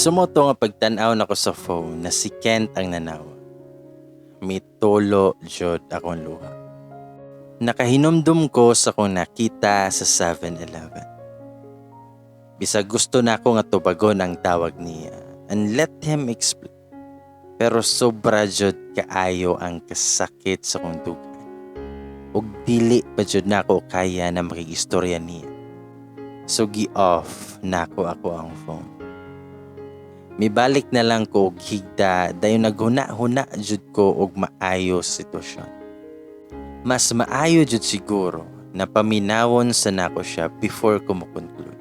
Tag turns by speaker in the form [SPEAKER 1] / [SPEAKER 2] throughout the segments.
[SPEAKER 1] So mao to nga pagtan-aw nako sa phone na si Kent ang nanawag, mitulo jud akong luha. Nakahinumdum ko sa akong nakita sa 7-Eleven. Bisag gusto nako nga tubagon ang tawag niya and let him explain. Pero sobra jud kaayo ang kasakit sa akong dugan. Ug dili pa jud nako kaya na makigistorya niya. So gi-off nako akoang phone. Mibalik na lang ko og higda, dayon naghuna-huna jud ko og maayo sa sitwasyon. Mas maayo jud siguro na paminawon sa nako siya before ko mo-conclude.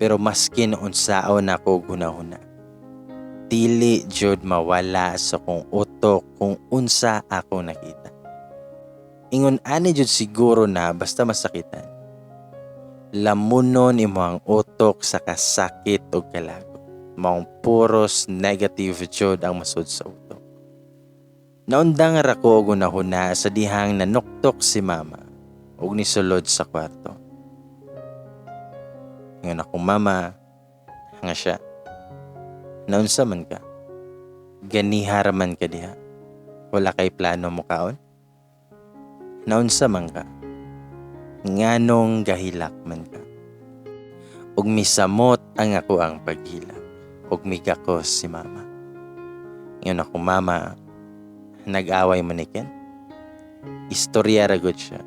[SPEAKER 1] Pero maskin unsaon nako og huna-huna, dili jud mawala sa akong utok kung unsa ako nakita. Ingon ani jud siguro na basta masakitan, lamunon imo ang utok sa kasakit og kalagot. Maong puros negative jud ang masud sa utok. Naundang ra ko og hunahuna sa dihang nanuktok si Mama ug nisulod sa kwarto. Ingon akong mama nga siya, "Naunsa man ka? Ganiha ra man ka diha. Wala kay plano mokaon? Naunsa man ka? Nganong gahilak man ka?" Ug misamot ang akoang paghilak ug migakos si Mama. Ingon akong mama, "Nag-away mo ni Ken? Istorya ra gud siya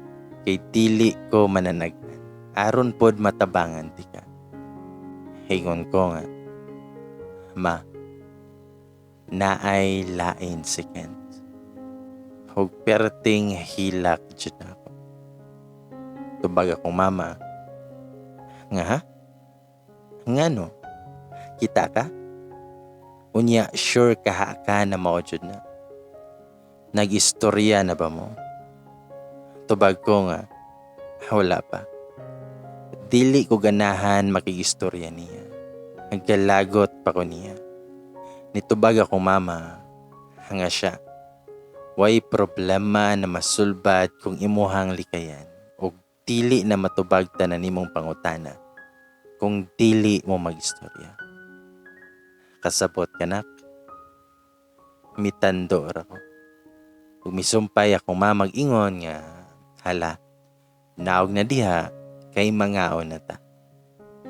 [SPEAKER 1] kay dili ko mananagan aron pod matabangan tika." Ingon ko nga, "Ma, naay lain si Kent. Ug perting hilak jud ako." Tubag akong mama nga, "Ha? Ngano? Kita ka? Unya, sure kaha ka na mao jud na? Nag-istorya na ba mo?" Tubag ko nga, "Wala pa. Dili ko ganahan makigistorya niya. Nagkalagot pa ko niya." Nitubag akong mama nga siya, "Way problema na masulbad kung imuhang likayan og dili na matubag tanan nimong pangutana kung dili mo magistorya. Kasabot ka, nak?" Mitando ra ko. Ug misumpay akong mama og ingon nga, "Hala, naog na diha kay mangaon na ta.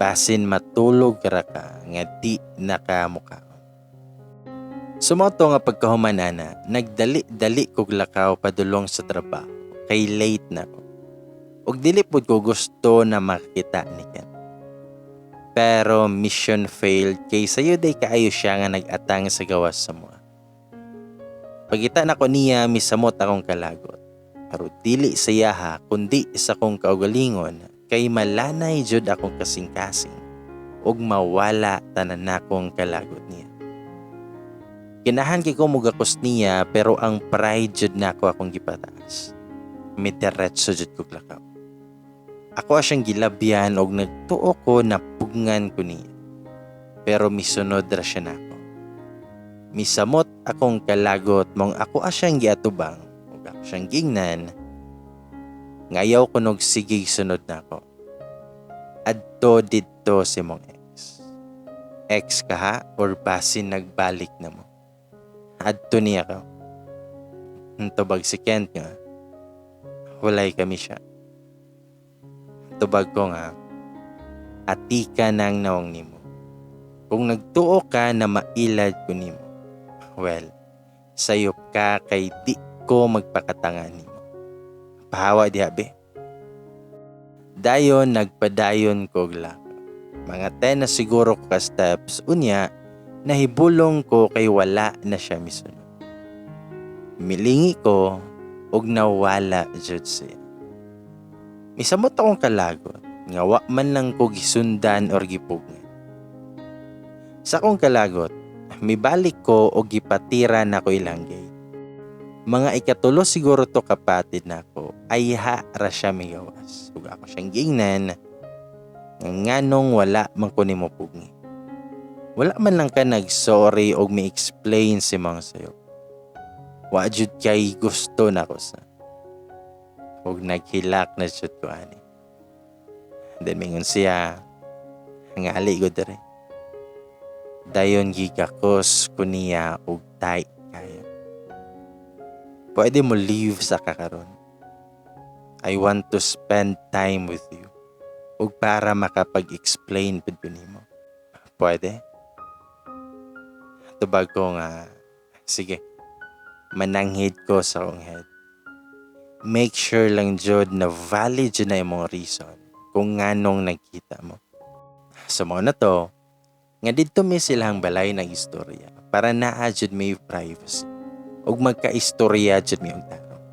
[SPEAKER 1] Basin matulog ra ka nga di na ka mukaon." So mao to nga pagkahuman ana, nagdali-dali kog lakaw padulong sa trabaho kay late na ko. Ug dili pud ko gusto na makita ni Ken. Pero mission failed kay sayo day kaayo siya nga nag-atang sa gawas sa mua. Pagkita nako niya, misamot akong kalagot. Pero dili sa iyaha kundi sa akong kaugalingon kay malanay jud akong kasing-kasing ug mawala tanan nakong kalagot niya. Ganahan kay ko mugakos niya, pero ang pride jud nako akong gipataas. Midiretso jud kog lakaw. Ako siyang gilabyan og nagtuo ko na pugngan ko niya. Pero misunod ra siya nako. Misamot akong kalagot mong ako siyang giatubang ug ako siyang gingnan nga ayaw ko nog sigig sunod nako. "Adto didto sa imong ex. Ex ka ha or basin nagbalik na mo? Adto niya ka." Tubag si Kent nga, "Walay kami siya." Tubag ko nga, "Atika nang nawong nimo. Kung nagtuo ka na mailad ko nimo, well, sayop ka kay di ko magpakatanga nimo. Pahawa diha, be." Dayon nagpadayon ko og lakaw. Mga 10 na siguro ko ka steps, unya nahibulong ko kay wala na siya misunod. Milingi ko og nawala jud siya. Misamot akong kalagot nga wa man lang ko gisundan or gipugngan. Sa akong kalagot, mibalik ko og gipatira nako ilang gate. Mga ikatulo siguro to kapatid nako, ayha ra siya migawas. Ug ako siyang giingnan nga nganong wala man ko nimo pugni? Wala man lang ka nag-sorry og mi-explain si mga sayo. Wa jud kay gusto nako sa. Ug naghilak na jud ko ani. Then mingon siya, "Ngali ko dere." Dayon gigakos ko niya og tight kayo. "Pwede mo leave sa kakaron. I want to spend time with you. Ug para makapag-explain pud ko nimo. Pwede?" Tubag ko nga, "Sige." Mananghid ko sa akong head. Make sure lang jud na valid jud na imong reason kung nganong nagkita mo. So mao na to, nga didto mi silang balay nag-istorya para naa jud may privacy ug magka-istorya jud mi og tarong.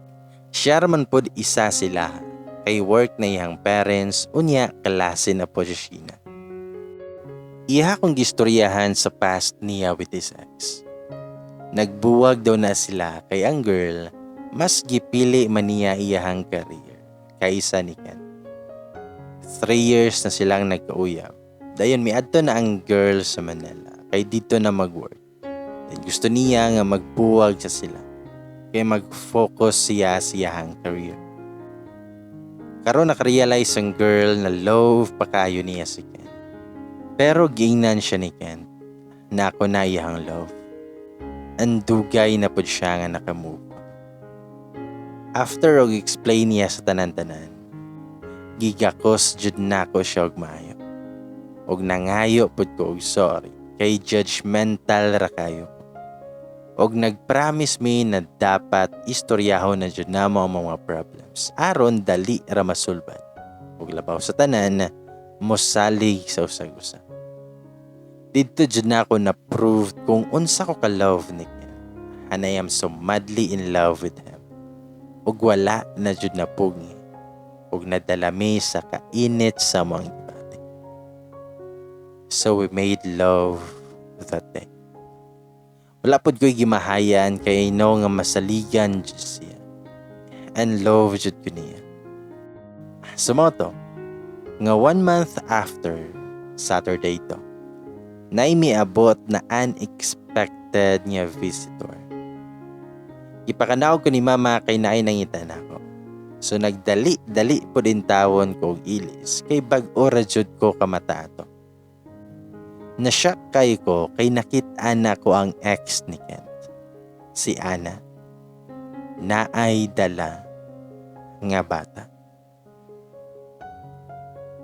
[SPEAKER 1] Siya man pod isa sila kay work na iyang parents, unya klase na po si Sheena. Iya kong gistoryahan sa past niya with his ex. Nagbuwag daw na sila kay ang girl mas gipili man niya iyahang career kaysa ni Ken. 3 years na silang nagkauyab. Dayon miadto na ang girl sa Manila kay dito na mag-work. Then gusto niya nga magbuwag sa sila kay mag-focus siya sa iyahang career. Karon nakarealize ang girl na love pa kayo niya si Ken. Pero giingnan siya ni Ken na ako na iyahang love. Ang dugay na pud siya nga nakamove on. After og explain niya sa tanan-tanan, gigakos jud nako siya og maayo. Og nangayo pud ko og sorry kay judgmental ra kayo ko. Og nagpromise mi na dapat istoryahon na jud namo ang mga problems aron dali ra masulbad. Ug labaw sa tanan, mosalig sa usag-usa. Didto jud na ako na proved kung unsa ko ka love ni Ken. And I am so madly in love with him. Ug wala na jud napugngi. Ug nadala mi sa kainit sa among gibati. So we made love that day. Wala pod ko'y gimahayan kay I know nga masaligan jud siya. And love jud ko niya. So mao to, nga one month after, Saturday to, naay miabot na unexpected nga visitor. Ipakanaog ko ni Mama kay naay nangita nako. So nagdali-dali pod intawon ko og ilis kay bag-o ra jud ko kamata ato. Na-shock kayo ko kay nakit-an na ko ang ex ni Kent. Si Ana. Naay dala nga bata.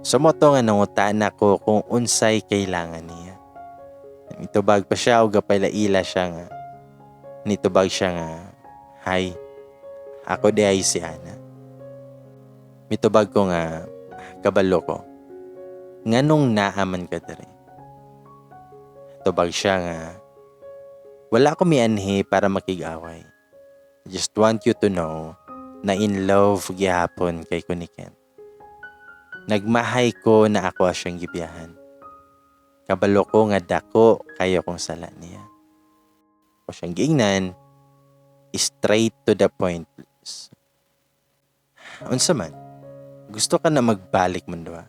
[SPEAKER 1] So mao to nga nangutana ko kung unsay kailangan niya. Nitubag pa siya o gapailaila siya nga. Nitubag siya nga, "Hi, ako diay si Ana." Mitubag ko nga, "Kabalo ko. Nganong naa man ka diri?" Tubag siya nga, "Wala ko mianhi para makig-away. Just want you to know na in love gihapon kay ko ni Kent. Nagmahay ko na ako siyang gibiyahan. Kabalo ko nga dako kayo kong sala niya." Ako siyang giingnan, "Straight to the point, please. Unsa man, gusto ka na magbalik man duha?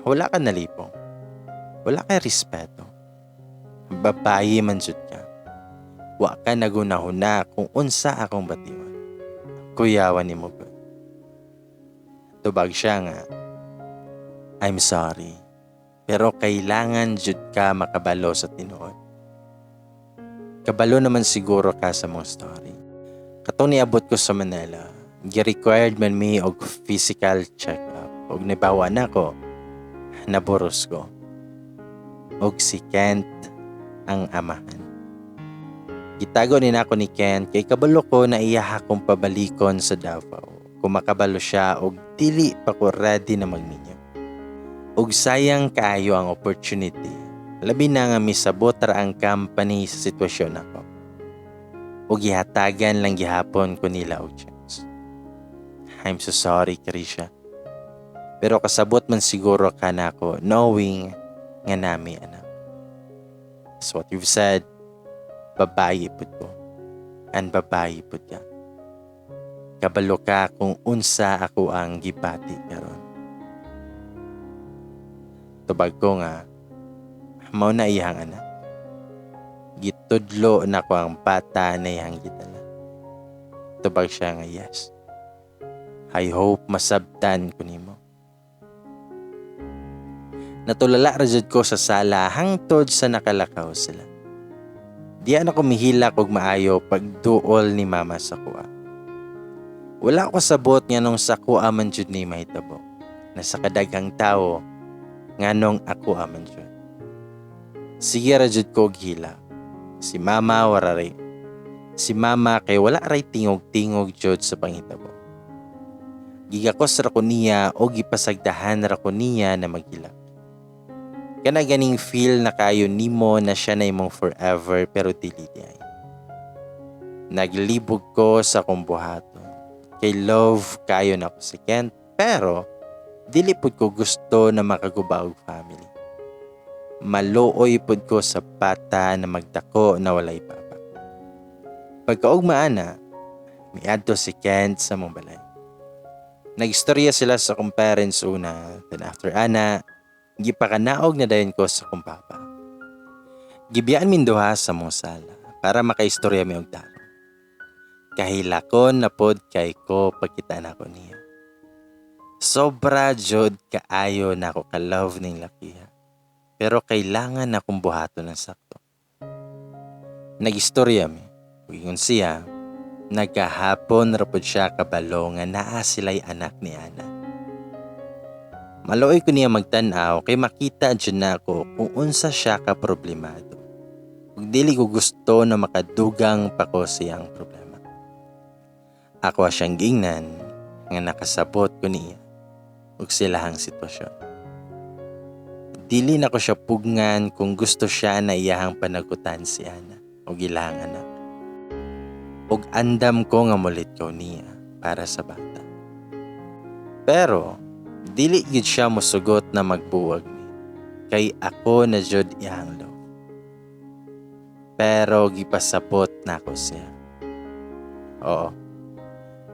[SPEAKER 1] Wala ka nalipong. Wala ka respeto. Babaye man jud ka. Wa ka nagunahuna kung unsa akong bation. Kuyawan nimo gud." Tubag siya nga, "I'm sorry. Pero kailangan jud ka makabalo sa tinuod. Kabalo naman siguro ka sa mong story. Katong niabot ko sa Manila, gi-required man mi og physical check-up. Og nibawa na ko, naburos ko. Og si Kent ang amahan. Gitago ni nako ni Kent kay kabalo ko na iya akong pabalikon sa Davao. Kung makabalo siya og dili pa ko ready na magminyo. Og sayang kaayo ang opportunity. Labi na nga misabot ra ang company sa sitwasyon nako. Og gihatagan lang gihapon ko nila og chance. I'm so sorry, Karisha. Pero kasabot man siguro ka nako knowing nga nami anak. That's what you've said. Babaye pud ko. And babaye pud ka. Kabalo ka kung unsa ako ang gibati karon." Tubag ko nga, "Mao na iyang anak. Gitudlo na ko ang bata na iyang gidala." Tubag siya nga, "Yes. I hope masabtan ko nimo." Natulala ra jud ko sa sala hangtod sa nakalakaw sila. Diya na ko mihilak og maayo pagduol ni mama sa kuha. Wala ko sabot nganong sa kuha man jud ni mahitabo. Na sa kadaghang tawo, nganong ako man jud. Sige ra jud ko og hilak. Si mama warari. Si mama kay wala ray tingog-tingog jud sa panghitabo. Gigakos ra ko niya o gipasagdahan ra ko niya na maghilak. Kana ganing feel na kayo nimo na siya na imong forever, pero dili diay. Naglibog ko sa akong buhaton. Kay love kayo na ako si Kent, pero dili pud ko gusto na makaguba og family. Maluoy pud ko sa bata na magdako na walay papa. Pagkaugma ana, miadto si Kent sa among balay. Nagistorya sila sa akong parents una, then after ana, gipakanaog na dayon ko sa akong papa. Gibiyaan min duha sa among sala para makaistorya mi og tarong. Kahilakon na pod kay ko pagkita nako niya. Sobra jud kaayo nako ka-love ning lakiha. Pero kailangan akong buhaton ng sakto. Nagistorya mi. Ug ingon siya, nagahapon ra pod siya kabalo nga naa sila'y anak ni Ana. Maluoy ko niya magtan-aw kay makita jud nako kung unsa siya ka problemado. Ug dili ko gusto na makadugang pa ko siyang problema. Ako siyang giingnan nga nakasabot ko niya ug silahang sitwasyon. Dili na ko siya pugngan kung gusto siya na iyahang panagutan si Ana ug ilahang anak. Ug andam ko nga mulit ko niya para sa bata. Pero dili gyud siya mosugot na magbuwag ni kay ako na jud iyang love. Pero gipasabot nako siya. Oo.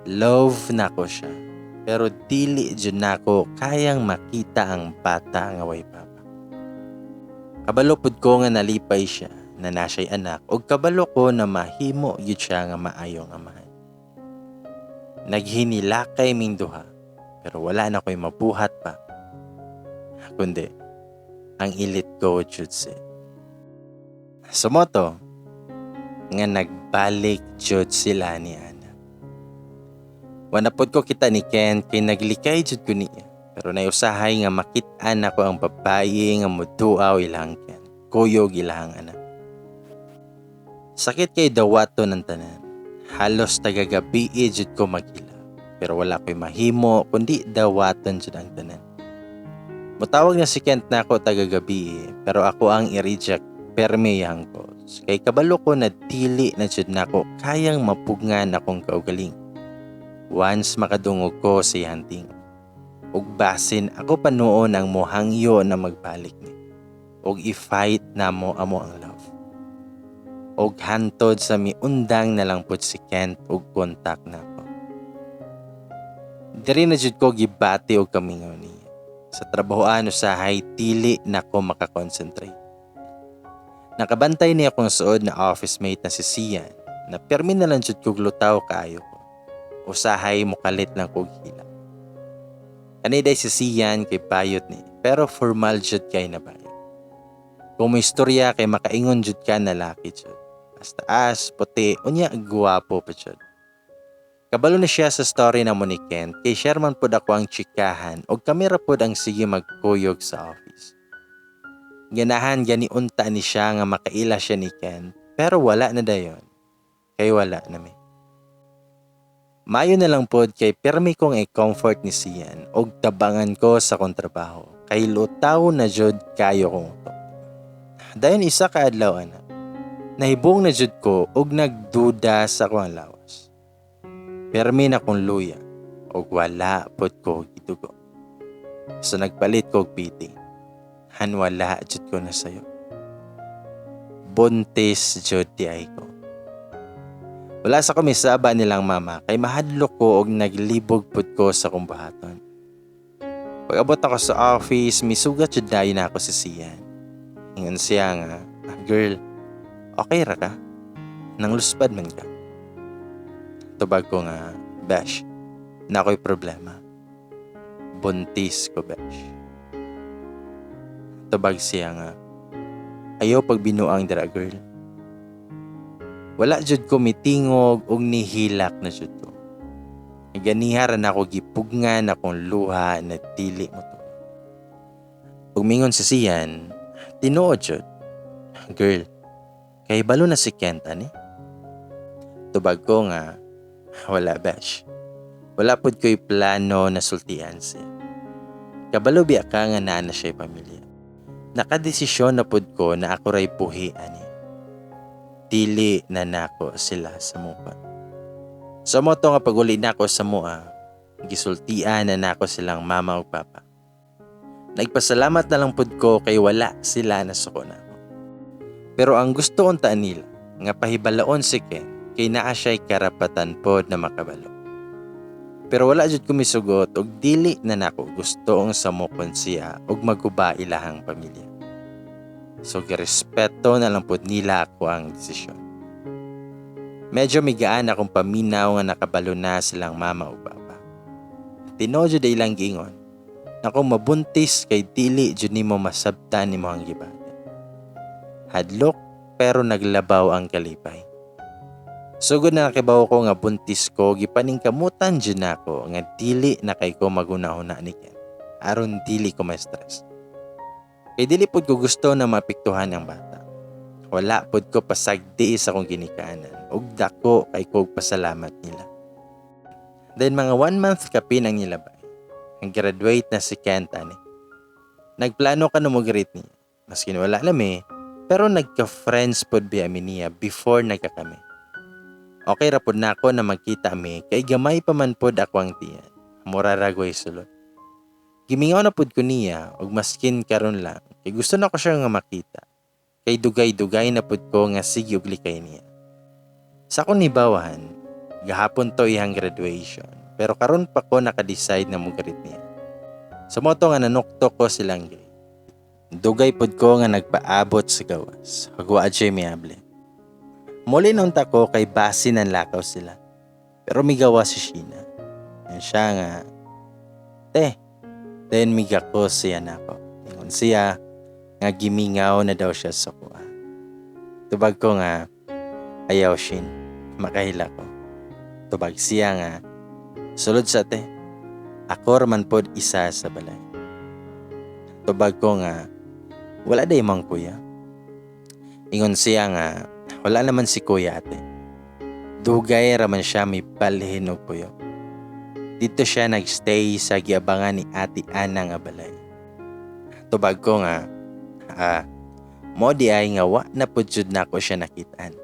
[SPEAKER 1] Love nako siya. Pero dili jud nako kayang makita ang bata nga way papa. Kabalo pud ko nga nalipay siya na naa siya'y anak ug kabalo ko na mahimo gyud siya nga maayong amahan. Naghinilakay ming duha, pero wala na ko'y mabuhat pa. Kundi ang i-let go jud siya. Sumoto nga nagbalik jud sila ni Ana. Wala pod ko kita ni Ken kay naglikay jud ko niya. Pero naiusahay nga makit-an ako ang babaye nga muduaw ilang Ken. Kuyog ilang anak. Sakit kay dawato ng tanan. Halos tagagabi jud ko maghila. Pero wala ko'y mahimo kundi dawaton jud ang tanan. Mutawag na si Kent na ako tagagabi, pero ako ang i-reject perme iyang calls. Kay kabalo ko na dili na jud nako kayang mapugngan akong kaugaling. Once makadungog ko sa iyang tingog. Ug basin ako pa noon ang mohangyo na magbalik ni. Ug i-fight namo amo ang love. Og hantod sa miundang na lang pud si Kent og kontak nako. Diri na jud ko gibati og kamingaw niya. Sa trabahoan usahay dili na ko makakonsentrate. Nakabantay niya akong suod na office mate na si Sian na pirmi na lang jud kog lutaw kaayo ko. Usahay mokalit lang kog hila. Kani day si Sian kay bayot ni, pero formal jud kay na bayot. Kung may istorya kay makaingon jud ka na laki jud. Taas, puti, unya guwapo pa jud. Kabalo na siya sa story na mo ni Kent kay share man pod ako ang tsikahan og kami ra pod ang sige magkuyog sa office. Ganahan gani unta ni siya nga makaila siya ni Ken, pero wala na dayon. Kay wala na mi. Mayo na lang pod kay pirmi kong i-comfort ni Sian og tabangan ko sa akong trabaho kay lutaw na jud kayo kong utok. Dayon isa ka adlaw ana, nahibong na jud ko og nagduda sa akong lawas. Pirmi na kong luya og wala pod ko gidugo. So nagpalit ko og PT. Han wala jud ko na sayo. Buntis jud di ay ko. Wala sa ko misaba nilang mama kay mahadlok ko og naglibog pud ko sa akong buhaton. Pag-abot ako sa office, misugat jud dayon na ako si Sian. Ingon siya nga, "Ah, girl, okay ra ka? Nang luspad man ka." Tubag ko nga, "Besh, naa ko'y problema. Buntis ko, besh." Tubag siya nga, "Ayaw pagbinuang dira, girl." Wala jud ko mitingog og nihilak na jud ko. Ganiha ra nako gipugngan akong luha na dili mo to. Ug mingon si Sian, "Tinuod jud. Girl, kay balo na si Kent ani?" Tubag ko nga, "Wala, besh. Wala pod ko'y plano na sultian siya. Kabalo biya ka nga naa na siya'y pamilya. Nakadesisyon na pod ko na ako ray puhi ani. Dili na nako sila samukon." So mo to nga paguli nako sa mua, gisultian na nako silang mama ug papa. Nagpasalamat na lang pod ko kay wala sila nasuko nako. Pero ang gusto unta nila nga pahibalaon si Ken kay naa siya'y karapatan pod na makabalo. Pero wala jud ko misugot og dili na nako gusto ang samukon siya og maguba ilahang pamilya. So girespeto na lang pod nila ako ang desisyon. Medyo migaan akong paminaw nga nakabalo na silang mama ug papa. Tinuod jud ilang giingon na kung mabuntis kay dili jud nimo masabtan nimo ang gibati. Hadlok pero naglabaw ang kalipay. Sugod na nakibaw ko nga buntis ko, gipaningkamutan jud nako nga dili na kay ko maghuna-huna ni Ken aron dili ko ma-stress. Kay dili pod ko gusto na maapektuhan ang bata. Wala pod ko pasagdi sa akong ginikanan ug dako kay ko og pasalamat nila. Then mga 1 month kapin ang nilabay. Ang graduate na si Kent ani. Nagplano ka no mo greet niya. Maskin wala na mi, pero nagka-friends pod biya mi niya before nagkakami. Okay ra pod nako na magkita mi kay gamay pa man pod ako ang tiyan. Mura ra goy sulod. Gimingaw na pod ko niya og maskin karon lang kay gusto na ko siya nga makita. Kay dugay-dugay na pod ko nga sige og likay niya. Sa akong nibawan, gahapon to iyang graduation, pero karon pa ko naka-decide na mo-greet niya. Sa mo to nga nanukto ko silang gate. Dugay pod ko nga nagpaabot sa gawas. Ug wa siya miable. Muli unta ko kay base ng lakaw sila. Pero migawa si Sheena. Yan siya nga, "Te." Then migako siya nako. Ingon siya nga gimingaw na daw siya sa kuha. Tubag ko nga, "Ayaw, Shin, makahila ko." Tubag siya nga, "Sulod sa, te. Ako raman pod isa sa balay." Tubag ko nga, "Wala day mang kuya?" Ingon siya nga, "Wala naman si kuya, ate. Dugay raman siya may balhin og puyo. Dito siya nagstay sa giabangan ni Ate Ana nga balay." Tubag ko nga, "Ah, mo di ay nga wa na pud jud nako siya nakitaan."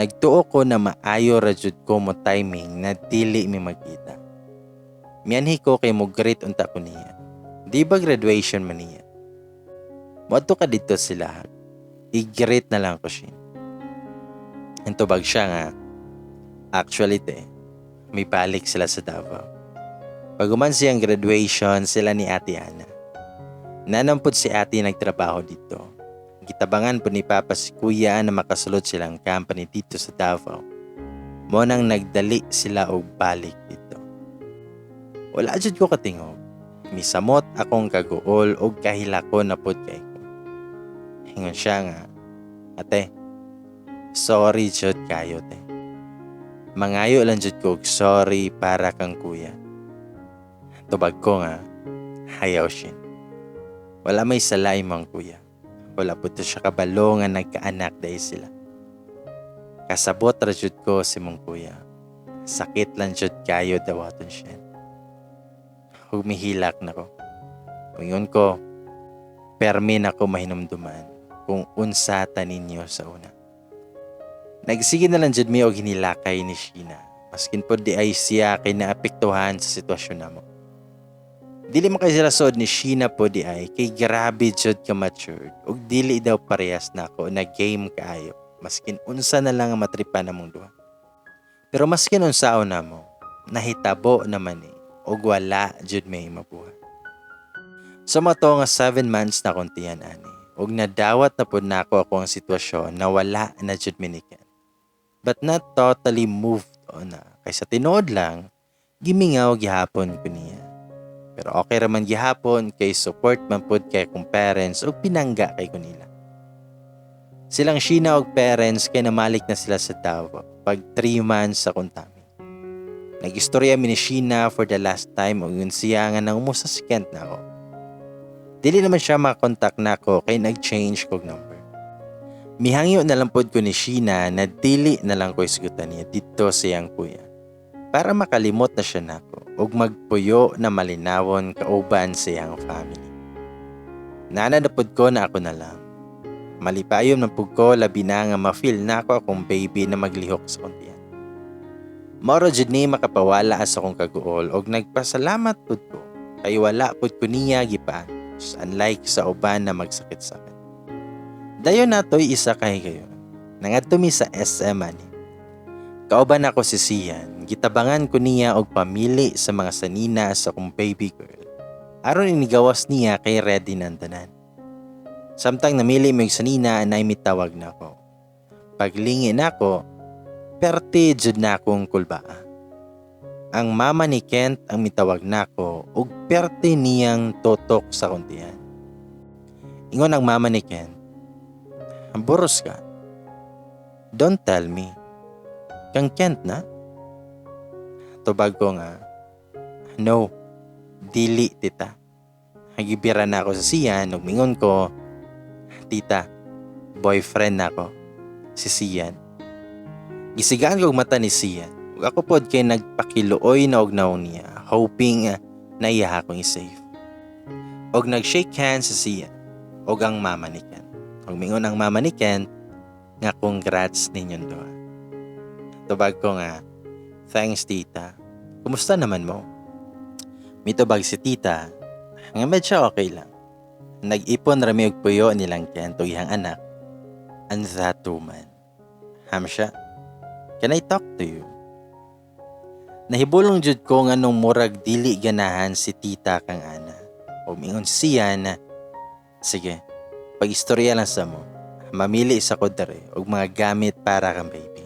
[SPEAKER 1] Nagtuo ko na maayo ra jud ko mo timing na dili mi magkita. Mianhi ko kay mo greet unta ko niya. Di ba graduation man niya? Moadto ka dito sila. I-greet na lang ko siya. Tubag siya nga, "Actually, te, may balik sila sa Davao. Pag siyang graduation sila ni Ate Ana. Nanampod si ate nagtrabaho dito. Gitabangan po ni Papa si Kuya na makasulod silang company dito sa Davao. Mo nang nagdali sila og balik dito." Wala jud ko katingog. Misamot akong kaguol og kahilako na pod kay ko. Ingon siya nga, "Ate, sorry jud kayo, te. Mangayo lang jud ko og sorry para kang kuya." Tubag ko nga, "Hayaw, Shin. Wala may sala imong kuya. Wala po to siya kabalo nga nagkaanak dahil sila. Kasabot ra jud ko si mong kuya. Sakit lang jud kayo dawaton siya." Humihilak na ko. Ingon ko, "Permi na ko mahinumduman kung unsa ta ninyo sa una." Nagsige na lang jud mi og hinilakay ni Sheena. Maskin pod di ay siya kay naapektuhan sa sitwasyon namo. Dili man kay sila suod ni Sheena po di ay kay grabe jud ka matured ug dili daw parehas nako na game kaayo. Maskin unsa na lang ang matripan namong duha. Pero maskin unsaon namo, nahitabo naman eh ug wala jud may mabuhat. Sa so, to nga 7 months na akong tiyan ani ug nadawat na pud nako ako ang sitwasyon na wala na jud mi ni Ken. But not totally moved on na. Kaysa tinuod lang, gimingaw gihapon ko niya. Pero okay raman gihapon kay support man pud kay akong parents ug pinangga kay ko nila. Silang Sheena og parents kay namalik na sila sa Davao pag 3 months sa akong tummy. Nag-istorya mi ni Sheena for the last time ug yun siya nga nangumusta si Kent nako. Dili naman siya makakontak nako kay nag-change kog number. Mihangyo na lang pod ko ni Sheena na dili na lang ko isgutan niya didto sa iyang kuya, para makalimot na siya nako ug magpuyo na malinawon kauban sa iyang family. Nana na pod ko na ako na lang. Malipayon man pud ko, labi na nga ma-feel nako akong baby na maglihok sa akong tiyan. Moro jud ni makapawala sa akong kaguol og nagpasalamat pud ko kay wala pud ko niya gipaantos, unlike sa uban na magsakit-sakit. Dayon natoy isa ka higayon. Nangadto mi sa SM ani. Kauban ako si Sian, gitabangan ko niya og pamili sa mga sanina sa akong baby girl, aron inigawas niya kay ready na ang tanan. Samtang namili mi og sanina, nay mitawag nako. Paglingi nako, perti jud na akong kulbaa. Ang mama ni Kent ang mitawag nako ug perti niyang tutok sa akong tiyan. Ingon ang mama ni Kent, "Buros ka. Don't tell me. Kang Kent na?" Tubag ko nga, "No, dili, tita." Hagibira na ako sa Sian ug mingon ko, "Tita, boyfriend na ako, si Sian." Gisigaan ko og mata ni Sian. Ug ako pod kay nagpakiluoy na og nawong niya, hoping na iya akong i-save. Og nag-shake hands si Sian og ang mama ni Kent. Ug mingon ang mama ni Kent nga, "Congrats ninyong duha." Tubag ko nga, "Thanks, tita. Kumusta naman mo?" Mitubag si tita nga medyo okay lang. Nag-ipon rami og puyo nilang Kent ug iyang anak and that woman. "Hamsha, can I talk to you?" Nahibulong jud ko nga nung murag dili ganahan si tita kang Ana. O mingon siya na, "Sige, pag-istorya lang sa mo. Mamili sa ko dere og mga gamit para kang baby."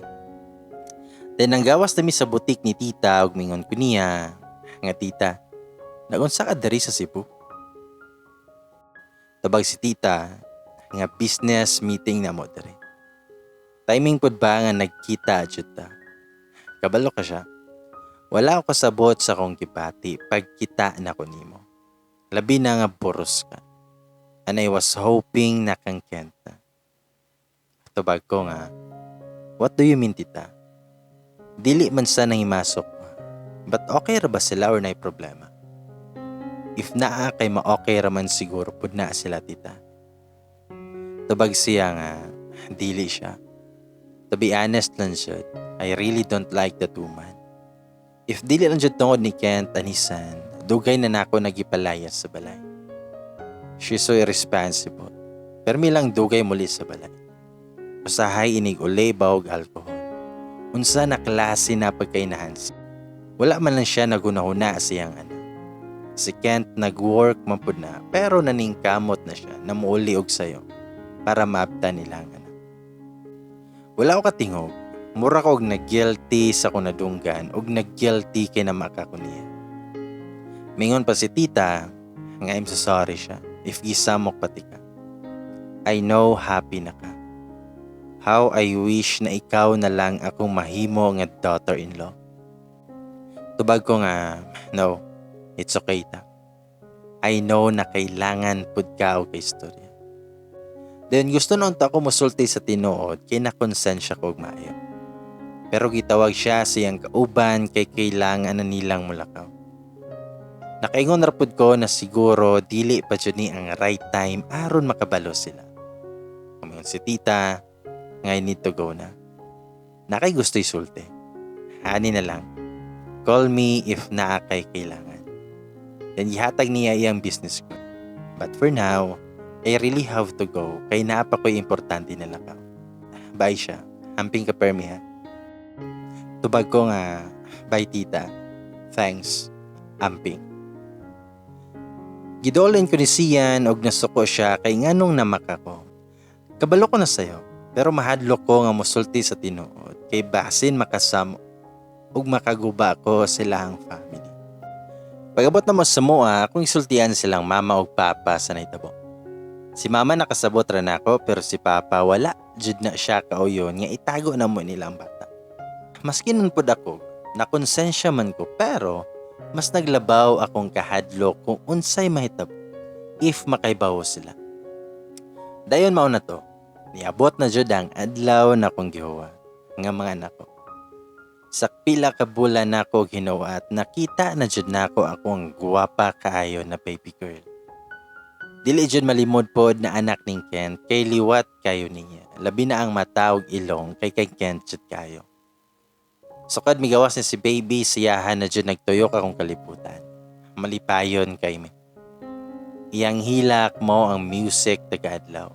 [SPEAKER 1] Then ang gawas nami sa butik ni tita ug mingon ko niya nga, "Tita, nagunsa ka diri sa Cebu?" Tubag si tita nga, "Business meeting na mo diri. Timing pud ba nga nagkita jud ta? Kabalo ka siya. Wala ako kasabot sa akong gibati pagkita na ko nimo. Labi na nga buros ka. And I was hoping na kang Kent na." Tubag ko nga, "What do you mean, tita? Dili man sa nanghimasok. But okay ra ba sila or naay problema? If naa kay ma-okay raman siguro pud na sila, tita." Tubag siya nga, "Dili siya. To be honest lang siya, I really don't like that woman. If dili lang jud tungod ni Kent and his son, dugay na nako nagipalayas sa balay. She's so irresponsible. Permi lang dugay muli sa balay. Usahay inig uli ba og alcohol. Unsa na klase na pagkainahan siya? Wala man lang siya nagunahuna sa iyang anak. Si Kent nag-work man pud na pero naningkamot na siya na muuli og sayo para maabtan nila ang anak." Wala ko katingog. Mura ko og nag-guilty sa akong nadunggan og nag-guilty kay namaka ko niya. Mingon pa si tita nga, "I'm so sorry siya if gisamok pati ka. I know happy na ka. How I wish na ikaw na lang akong mahimo nga daughter-in-law." Tubag ko nga, "No, it's okay ta. I know na kailangan pud ka og istorya." Then gusto noon ta ako musulti sa tinuod kay nakonsensya ko og maayo. Pero gitawag siya sa iyang kauban kay kailangan na nilang mulakaw. Nakaingon ra pud ko na siguro dili pa jud ni ang right time aron makabalo sila. Umingon si tita nga, "I need to go na. Naa kay gusto isulti. Ani na lang. Call me if naa kay kailangan." Then gihatag niya iyang business card. "But for now, I really have to go kay naa pa ko'y importante na lakaw. Bye siya. Amping ka permi ha." Tubag ko nga, "Bye, tita. Thanks. Amping." Gidolin ko ni Sian og nasuko siya kay nganong namaka ko. Kabalo ko na sayo, pero mahadlok ko nga mosulti sa tinuod kay basin makasamo ug makaguba ko sa ilahang family. Pag-abot namo sa amoa, akong isultian silang mama ug papa sa nahitabo. Si mama nakasabot ra nako, pero si papa wala jud na siya kauyon nga itago namo nila ang bata. Maski nun pud ako, nakonsensya man ko, pero mas naglabaw akong kahadlok kung unsay mahitabo if makaibawo sila. Dayon mao na to, niabot na jud ang adlaw na akong gihuwat nga mga anak ko. Sa pila ka bulan nako hinuwat, nakita na jud nako akong gwapa kaayo na baby girl. Dili jud malimod pod na anak ning Kent kay liwat kayo niya. Labi na ang mata ug ilong kay kay Kent jud kayo. Sukad migawas ni si baby, siyahan na jud nagtuyok akong kalibutan. Malipayon kay mi. Iyang hilak mao ang music taga-adlaw.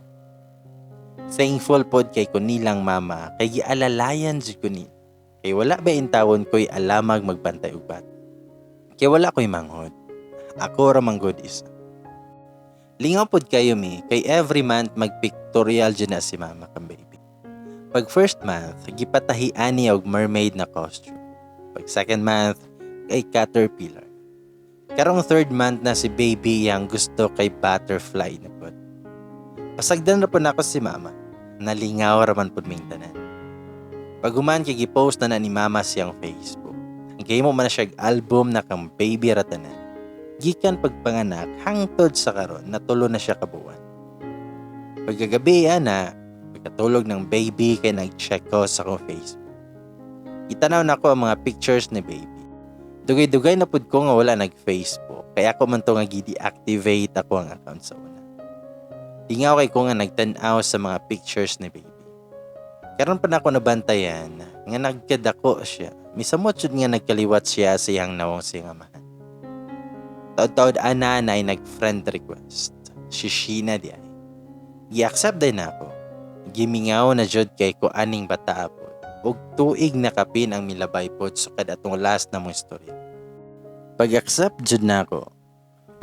[SPEAKER 1] Thankful pod kay ko nilang mama kay gialalayan jud ko nila. Kay wala ba intawon ko'y alamag magbantay og bata. Kay wala ko'y manghod. Ako ra man gud isa. Lingaw pod kayo mi kay every month magpictorial jud na si mama kang baby. Pag first month, gipatahian niya og mermaid na costume. Pag second month, kay caterpillar. Karong third month na si baby, iyang gusto kay butterfly na pod. Pasagdan ra pod nako si mama. Nalingaw ra man pod ming tanan. Pag human kay gipost na na ni mama siyang Facebook. Gihimo man na siya album na kang baby ra tanan. Gikan pagpanganak hangtod sa karon, natulo na siya kabuwan. Pagkagabi ana, pagkatulog ng baby kay nag-check ko sa akong Facebook. Itanaw nako ang mga pictures ni baby. Dugay-dugay na pud ko nga wala nag-Facebook, kaya ako man to nga gi-deactivate ako ang account sa una. Tingaw kay ko nga nagtan-aw sa mga pictures ni baby. Karon pa nako nabantayan nga nagkadako siya. Misamot jud nga nagkaliwat siya sa iyang nawong sa iyang amahan. Taod-taod ana na ay nag-friend request. Si Sheena di ay. Gi-accept din ako. Gimingaw na jud kay ko aning bata pod. Og tuig na kapin ang milabay pod sukad atong last na mong istorya. Pag-accept jud nako,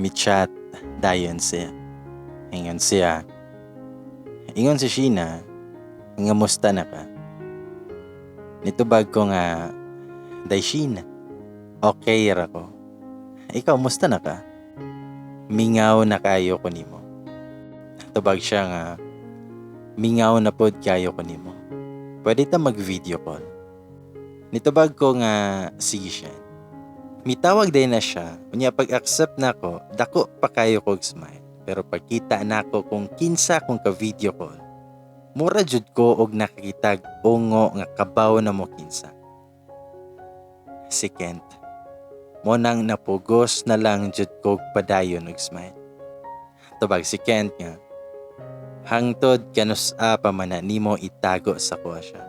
[SPEAKER 1] mi chat dayon siya. Ingon siya. Ingon si Sheena, nga musta na ka? Nitubag ko nga, "Day Sheena, okay ra ko. Ikaw, musta na ka? Mingaw na kayo ko nimo." Tubag siya nga, "Mingaw na pod kayo ko nimo. Pwede ta mag-video call?" Nitubag ko nga, "Sige siya." Mitawag din na siya. Unya pag-accept nako, dako pa kayo kog smile. Pero pagkita nako kung kinsa kong ka-video call, mura jud ko og nakakitag ungo nga kabaw na mo kinsa. Si Kent. Mo nang napugos na lang jud kog padayon og smile. Tubag si Kent nga, "Hangtod kanus-a pa man na nimo itago sa kuha siya?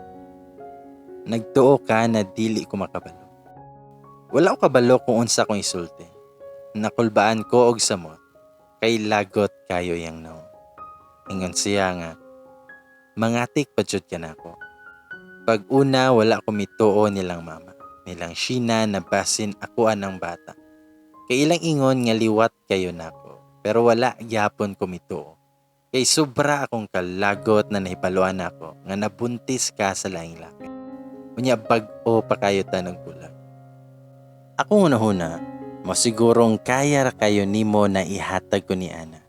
[SPEAKER 1] Nagtuo ka na dili ko makabalo." Wala ko kabalo kung unsa kong isulti. Nakulbaan ko og samot kay lagot kayo yang nawong. Ingon siya nga, "Mangatik pa jud ka nako." Pag una wala ko mituo nilang mama, nilang Sheena na basin ako anang bata. Kay ilang ingon nga liwat kayo nako, pero wala gyapon ko mituo. Kay sobra akong kalagot na nahibaluan nako nga nabuntis ka sa laing laki. Unya bag-o pa kayo ta nagbulag. Ako hunahuna, mo sigurong kaya ra kayo nimo na ihatag ko ni ana.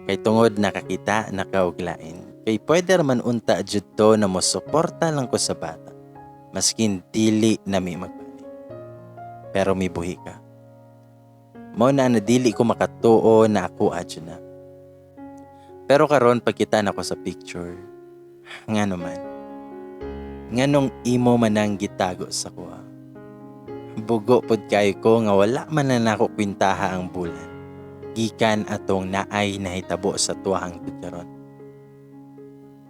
[SPEAKER 1] Kay tungod nakakita na ka og lain. Kay pwede ra man unta jud to na mo suporta lang ko sa bata. Maskin dili na mi magbalik. Pero mibuhi ka. Mao na na dili ko makatuo na ako adyo na. Pero karon pagkita nako sa picture, nga naman, nganong imo man ang gitago sa kuha? Bugo pod kayo ko nga wala man na nako kwintaha ang bulan. Gikan atong naay nahitabo sa tuwa hangtod karon.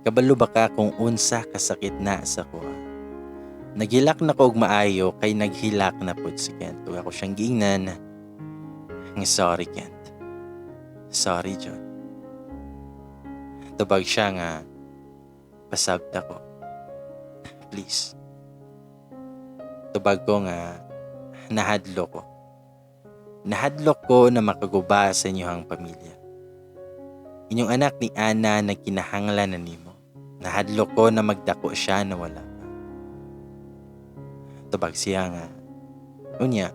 [SPEAKER 1] Kabalo ba ka kung unsa kasakit na sa kuha? Naghilak na ko og maayo kay naghilak na pod si Kent. Ug ako siyang giingnan nga, "Sorry, Kent. Sorry, John." Tubag siya nga, "Pasabta ko. Please." Tubag ko nga, "Nahadlok ko. Nahadlok ko na makaguba sa inyong pamilya. Inyong anak ni Ana nagkinahanglan na nimo. Nahadlok ko na magdako siya na wala ka." Tubag siya nga, "Unya,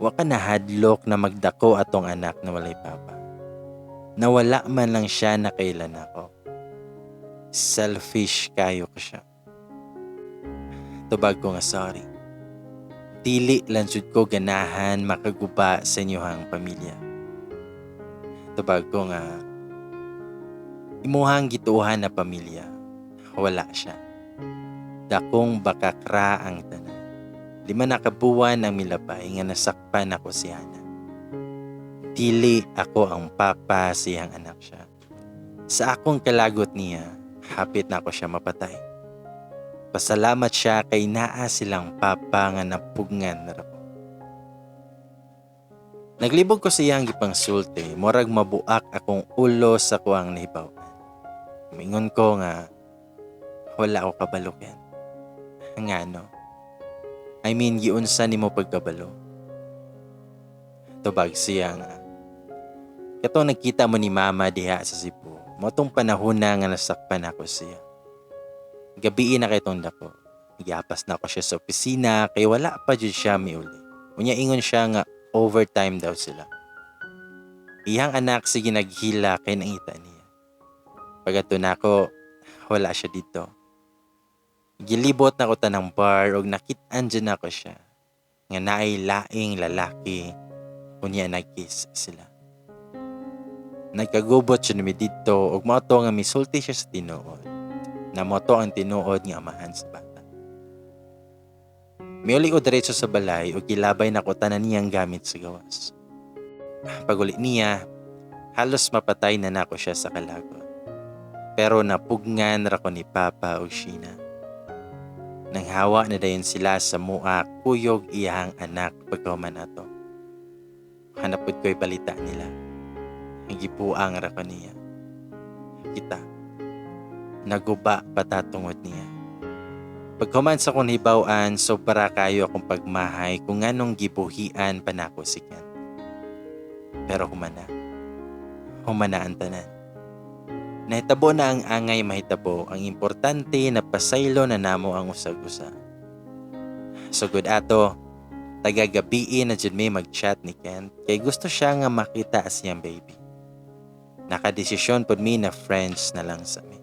[SPEAKER 1] Wa ka nahadlok na magdako atong anak na walay papa? Nawala man lang siya na kailan ako. Selfish kayo ko siya. Tubag ko nga sorry. Dili lang jud ko ganahan makaguba sa inyohang pamilya. Tubag ko nga imuhang gituohan na pamilya, wala siya. Dakong bakakra ang tanan. 5 na ka buwan ang milabay nga nasakpan ako si Hana. Dili ako ang papa sa iyang anak siya. Sa akong kalagot niya, hapit na ako siya mapatay. Pasalamat siya kay naa silang papa nga napugngan na ko. Naglibog ko sa iyang gipangsulti, murag mabuak akong ulo sa kuang nahibaw-an. Mingon ko nga wala ko kabalo, Ken. Ngano? I mean, giunsa nimo pagkabalo? Tubag siya nga katong nagkita mo ni mama diha sa Cebu, mao tong panahon na nga nasakpan ako siya. Gabii na kay tong dako. Giapas na ako siya sa opisina kay wala pa jud siya miuli. Unya ingon siya nga overtime daw sila. Iyang anak sige naghila kay nangita niya. Pag-adto nako, wala siya dito. Gilibot na ko tanang bar og nakit-an jud nako siya nga naay laing lalaki, unya nag-kiss sila. Nagkagubot siya numi didto ug mao to nga misulti siya sa tinuod na mao to ang tinuod nga amahan sa bata. Miuli ko diretso sa balay ug gilabay nako tanan niyang gamit sa gawas. Paguli niya, halos mapatay na nako siya sa kalagot. Pero napugngan ra ko ni Papa ug Sheena. Nanghawa na dayon sila sa mua kuyog iyang anak pagkahuman ato. Hanapod ko'y balita nila. Gibuang ra ko niya. Kita. Naguba pa ta tungod niya. Paghuman sa akong hibaw-an, sobra kayo akong pagmahay kung nganong gibuhian pa nako si Ken. Pero humana. Humana ang tanan. Nahitabo na ang angay mahitabo, ang importante na pasaylo na namo ang usag-usa. Sugod ato, tagagabii na jud may mag-chat ni Kent kay gusto siya nga makita siyang baby. Nakadesisyon pod mi na friends na lang sa mi.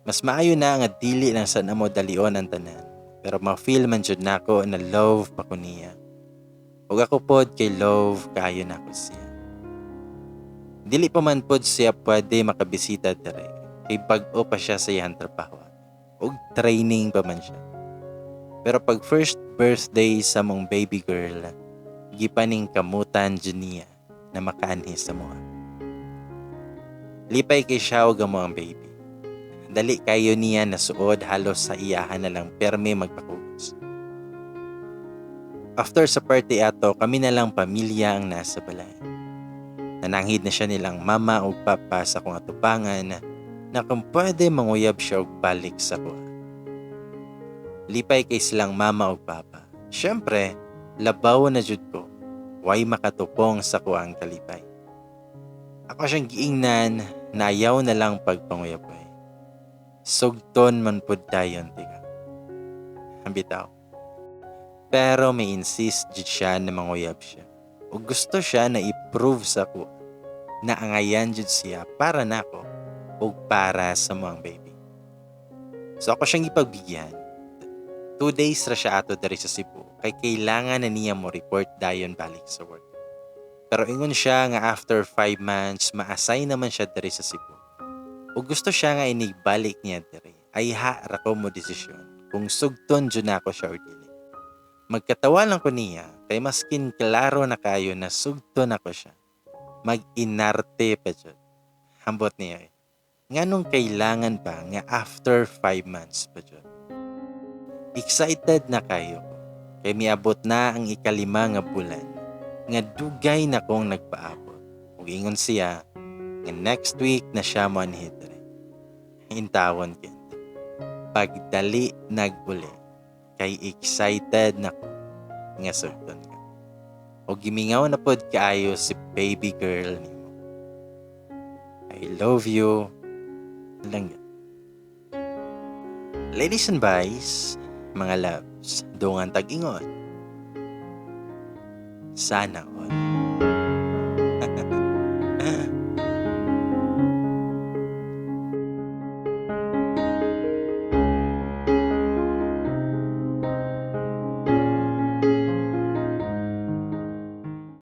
[SPEAKER 1] Mas maayo na nga dili lang sa namo dalion ang tanan, pero ma-feel man jud nako na love pa ko niya. Ug ako pod kay love kaayo nako siya. Dili pa man pod siya pwede makabisita dire kay bag-o pa siya sa iyang trabaho ug training pa man siya. Pero pag first birthday sa mong baby girl, gipaning kamutan jud niya na makaanhi sa moa. Lipay kay siya og amo ang baby. Dali kayo niya nasuod, halos sa iyahan na lang perme magpakugos. After sa party ato, kami na lang pamilya ang nasa balay. Nananghid na siya nilang mama ug papa sa akong atubangan na kung pwede manguyab siya og balik sa kuha. Lipay kay silang mama ug papa. Siyempre, labaw na jud ko. Way makatupong sa kuang kalipay. Ako siyang giingnan na ayaw na lang pagpanguyab. Sugton man pud dayon tika. Bitaw. Pero may insist jud siya na manguyab siya. O gusto siya na i-prove sa ko na angayan jud siya para nako o para sa mga baby. So ako siyang ipagbigyan. 2 days ra siya ato diri sa Cebu kay kailangan na niya mo report dayon balik sa work. Pero ingon siya nga after 5 months ma-assign naman siya diri sa Cebu. O gusto siya nga inigbalik niya diri ay ha ra ko mo desisyon kung sugton jud nako siya or dili. Magkatawa lang ko niya kay maskin klaro na kayo na sugton ako siya. Mag-inarte pa jud. Hambot niya eh. Nganong kailangan pa nga after 5 months pa jud? Excited na kayo ko. Kay miabot na ang 5 nga bulan nga dugay na kong nagpaabot. Ug ingon siya nga next week na siya mo anhi diri. Intawon Kent. Pagdali nag-uli kay excited na ko nga sugton ka. O gimingaw na pod kaayo si baby girl nimo. I love you. Langga. Ladies and boys, mga loves, dungan tag-ingon. Sana all.